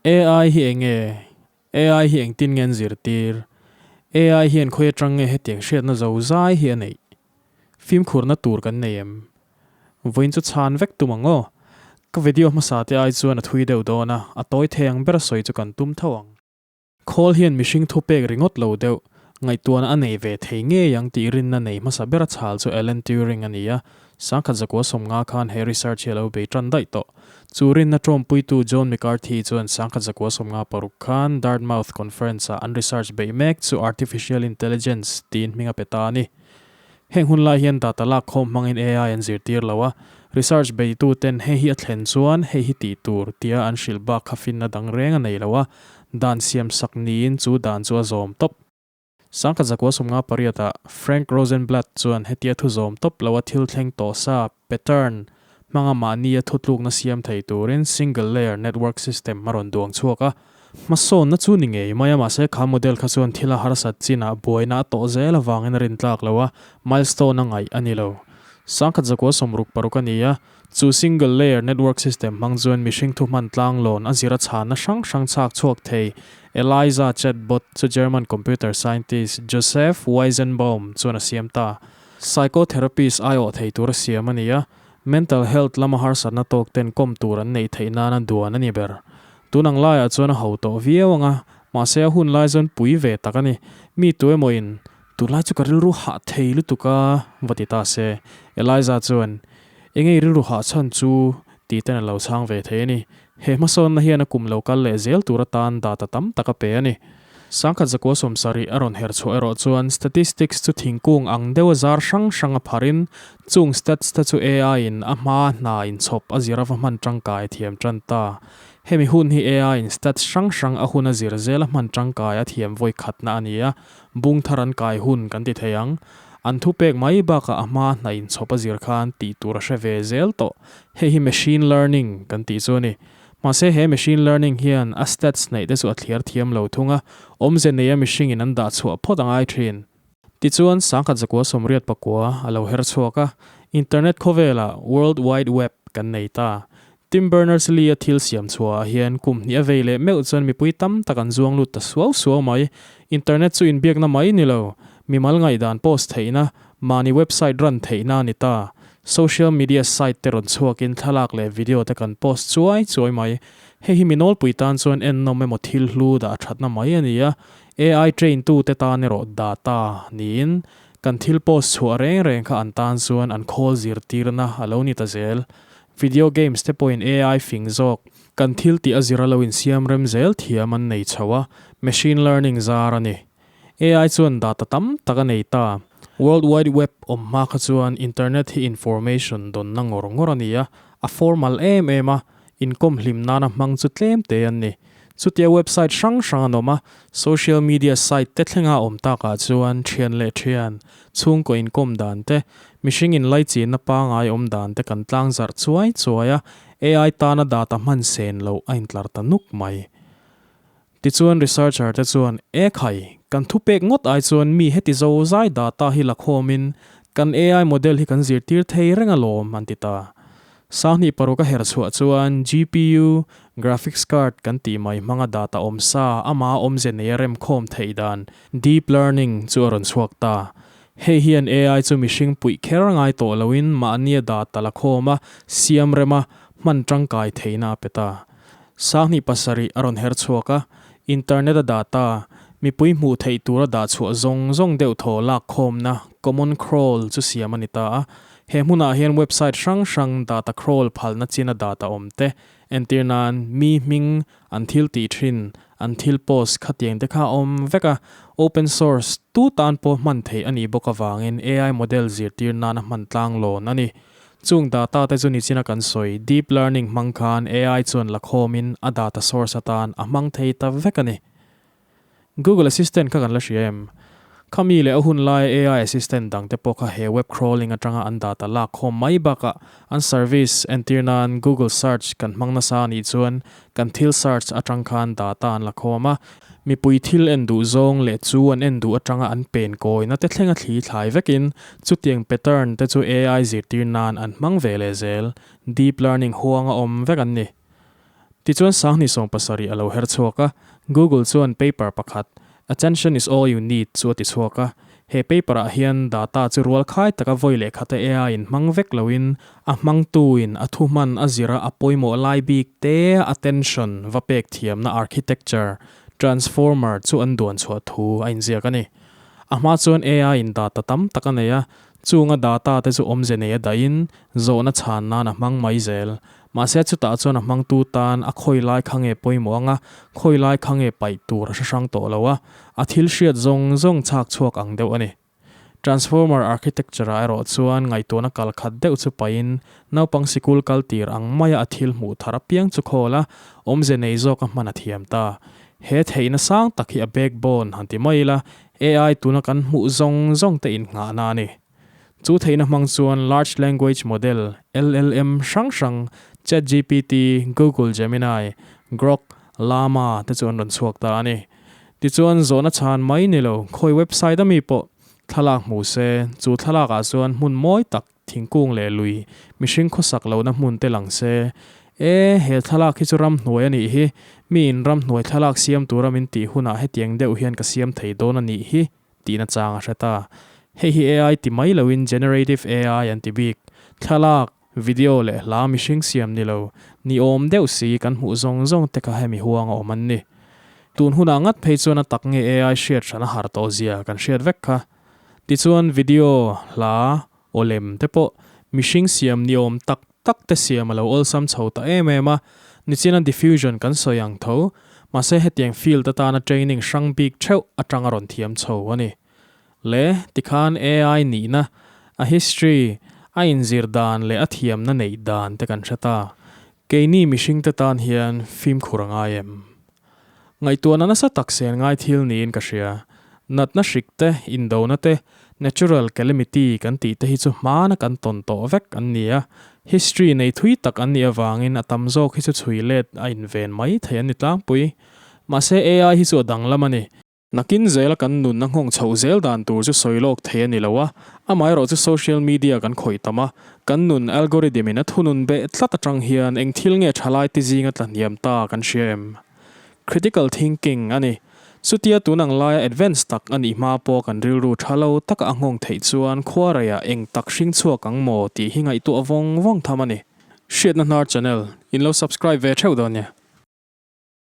AI hi eng nge? AI hi engtin nge an zirtir? AI hian khawi atang nge hetiang hriatna zo zai hi a neih? Fimkhurna tur kan nei em? Vawiin chu chhan vek tum ang aw. Ka video hmasa te ai chuan a thui deuh dawn a, a tawi thei ang ber sawi chu kan tum tho ang. Khawl hian mihring thupek ringawt lo deuh, ngaihtuahna a nei ve thei ngei ang tih rinna nei hmasa bera chhal chu Alan Turing a ni a, sangkhat zakua 50 khan he research hi a lo bei tan daih tawh. Chu rinna tawmpuitu John McCarthy chuan sangkhat zakua 56 khan Dartmouth Conference-ah an research beih mek chu Artificial Intelligence tiin hming a pe ta a ni. Heng hun lai hian data lak khawm hmangin AI an zirtir lo a, research beituten hei hi a thlen chuan hei hi tih tur tia an hrilh bak kha finna dang reng a nei lo a, dan siam sak niin chu dan chu a zawm tawp. Sangkhat zakua 58 ah Frank Rosenblatt chuan hetia thu zawm tawp lo a thil thleng tawh sa, pattern, hmanga mahnia thutlukna siam thei turin single layer network system a rawn duang chhuak a. Hmasawnna chu ni ngei mai a, mahse kha model kha chuan thil a harsat chinah buaina a tawh zel avangin a rintlak lo a, milestone a ngaih a ni lo. Sangkhat zakua 66 a ni a, chu single layer network system hmang chuan mihring thuhman tlanglawn a zira chhanna hrang hrang chhak chhuak thei Eliza chatbot chu German computer scientist Joseph Weizenbaum chuan a siam ta. Psychotherapist aiawh thei tur a siam a ni a, mental health lama harsatna tawk ten kawm tur an neih theih nana duan a ni ber. Tun ang laiah chuan a ho tawh viau ang a, mahse a hun lai chuan pui ve tak a ni. Mi tu emawin, Tunlai chu ka rilru hah thei lutuk a, va ti ta se. Eliza chuan, Enge i rilru hah chhan chu? tih ten a lo chhang ve thei a ni. He hmasawnna hian a kum lo kal leh zel tur atan data tam tak a pe a ni. Sangkhat zakua 70 a rawn her chhuah erawh chuan statistics chu thingkung ang deuha zar hrang hrang a pharin chung stats te chu AI in a hma hna inchhawp a zir ava hman tangkai thiam tan ta. Hemi hun hi AI in stats hrang hrang a hun a zir zel a hman tangkai a thiam vawi khatna a ni a, bung thar an kai hun kan ti thei ang. An thupek mai bakah a hma hna inchhawp a zir khan tih tur a hre ve zel tawh. Hei hi machine learning kan tih chu a ni. Mahse he machine learning hian a stats neih te chu a thliar thiam lo thung a, awmze neia mihringin an dah chhuah phawt a ngai thin. Tichuan, sangkhat zakua 89 a lo her chhuak a, internet khawvelah World Wide Web kan nei ta. Tim Berners-Lee a thil siam chhuahah hian kum hnih a vei leh meuh chuan mipui tam tak an zuang lut ta suau suau mai. Internet chu inbiakna mai ni lo, mimal ngaihdan post theihna, mahni website run theihna a ni ta. Social media site te rawn chhuakin thlalak leh video te kan post chuai chuai mai. Hei hi mi nawlpui tan chuan ennawm emaw thil hlu dah thatna mai a ni a, AI train tu te tan erawh data niin kan thil post chhuah reng reng kha an tan chuan an khawl zirtirna a lo ni ta zel. Video games te pawhin AI fing zawk kan thil tih a zira lo insiam rem zel thiam an nei chho a, machine learning zar a ni. AI chuan data tam tak a nei ta. World Wide Web awm hma kha chuan internet hi information dawnna ngawr ngawr a ni a, a formal em em a, inkawm hlim nana hmang chu tlem te an ni. Chutia website hrang hrang an awm a, social media site te thlenga awm takah chuan thian leh thian, chhungkaw inkawm dan te, mihring inlaichinna pangai awm dan te kan tlang zarh chuai chuai a, AI tana data hman sen loh a intlar ta nuk mai. Tichuan researcher te chuan, E khai, kan thupek ngawt ai chuan mi heti zo zai data hi la khawmin kan AI model hi kan zirtir thei reng alawm, an ti ta. 26 a her chhuah chuan GPU, graphics card, kan tih mai hmanga data awm sa ama awmze nei a remkhawm theih dan, deep learning, chu a rawn chhuak ta. Hei hian AI chu mihring puih kher ngai tawh loin mahnia data la khawm a, siam rem a, hman tangkai theihna a pe ta. 27 a rawn her chhuak a, internet a data, mipui hmuh theih tura dah chhuah zawng zawng deuh thaw lak khawmna common crawl chu siam a ni ta a. He hmunah hian website hrang hrang data crawl phalna china data awm te, entir nan mi hming, an thil tih thin, an thil post khatiang te kha a awm vek a. Open source tu tan pawh hman theih a nih bawk avangin AI model zirtir nana hman tlang lawn a ni. Chung data te chu nichina kan sawi, deep learning hmang khan AI chuan la khawmin a data source atan a hmang thei ta vek a ni. Google Assistant kha kan la hria em? Khami leh a hun laia AI assistant dang te pawh kha he web crawling atanga an data lak khawm mai bakah an service entir nan Google search kan hmang nasa a nih chuan kan thil search atang khan data an la khawm a, Mipui thil en duh zawng leh chu an en duh atanga an pen kawina te thlenga thli thlai vekin chutiang pattern te chu AI zirtir nan an hmang ve leh zel. Deep learning huanga awm vek an ni. Tichuan 2070 a lo her chhuak a, Google chuan paper pakhat, Attention is all you need chu a ti chhuak a. He paper ah hian data chu rualkhai taka vawi leh khata AI in hmang vek loin a hmangtuin a thuhman a zira a pawimawh lai bik te attention va pek thiamna architecture transformer chu an duan chhuah thu a inziak a ni. A hma chuan AI in data tam tak a nei a, chunga data te chu awmze nei a dahin zawhna chhan nan a hmang mai zel. Mahse chutah chuan a hmangtu tan a khawi lai kha nge pawimawh anga khawi lai kha nge paih tur a hre hrang tawh lo a, a thil hriat zawng zawng chhak chhuak ang deuh a ni. Transformer architecture ah erawh chuan ngaihtuahna kal khat deuh chu pahin naupang sikul kal tir ang maia a thil hmuh thar apiang chu khawl a, awmze nei zawk a hman a thiam ta. He theihna sang tak hi a backbone han ti mai ila, AI tuna kan hmuh zawng zawng te innghahna a ni. Chu theihna hmang chuan Large Language Model, LLM, hrang hrang, ChatGPT, Google Gemini, Grok, Llama te chu an rawn chhuak ta a ni. Tichuan, zawhna chhan mai ni lo, khawi website ami pawh thlalak hmu se, chu thlalak ah chuan hmun mawi tak, thingkung leh lui, mihring khawsak lohna hmun te lang se. E, he thlalak hi chu ramhnuai a nih hi, mi in ramhnuai thlalak siam tura min tih hunah hetiang deuh hian ka siam thei dawn a nih hi, tihna chang a hre ta. Hei hi AI ti mai loin Generative AI an ti bik. Thlalak, Video leh hla mihring siam ni lo, ni awm deuh si kan hmuh zawng zawng te kha hemi huang a awm an ni. Tun hunah ngat phei chuan a tak nge AI hriat hran a har tawh zia kan hriat vek kha. Tichuan video, hla, aw lem te pawh mihring siam ni awm tak tak te siam a lo awlsam chho ta em em a, nichina diffusion kan sawi ang tho, mahse hetiang field atana training hrang bik theuh atang a rawn thiam chho a ni. Le, tikhan AI nihna, a history, a inzir dan leh a thiamna neih dan te kan hre ta. Keini mihringte tan hian fimkhur a ngai em? Ngaihtuahna nasa tak sen ngai thil niin ka hria. Natna hrik te, indona te, natural calamity kan tih te hi chu hmana kan tawn tawh vek an ni a. History nei thui tak an nih avangin a tam zawk hi chu chhui let a inven mai thei an ni tlangpui. Mahse AI hi chu a danglam a ni. Nakin zela kan nunna nghawng chhoh zel dan tur chu sawi lawk thei a ni lo a, amaherawh chu social media kan khawih tam a, kan nun algorithm in a thunun beh tlat atang hian eng thil nge thalai ti zinga tla hniam ta kan hria em? Critical thinking a ni. Chutia tun ang laia advance tak a nih hma pawh kan rilru tha lo taka a nghawng theih chuan khuareiah eng tak hring chhuak ang maw tih hi ngaihtuah vawng vawng tham a ni. Hriatna Hnar Channel in lo subscribe ve theuh dawn nia.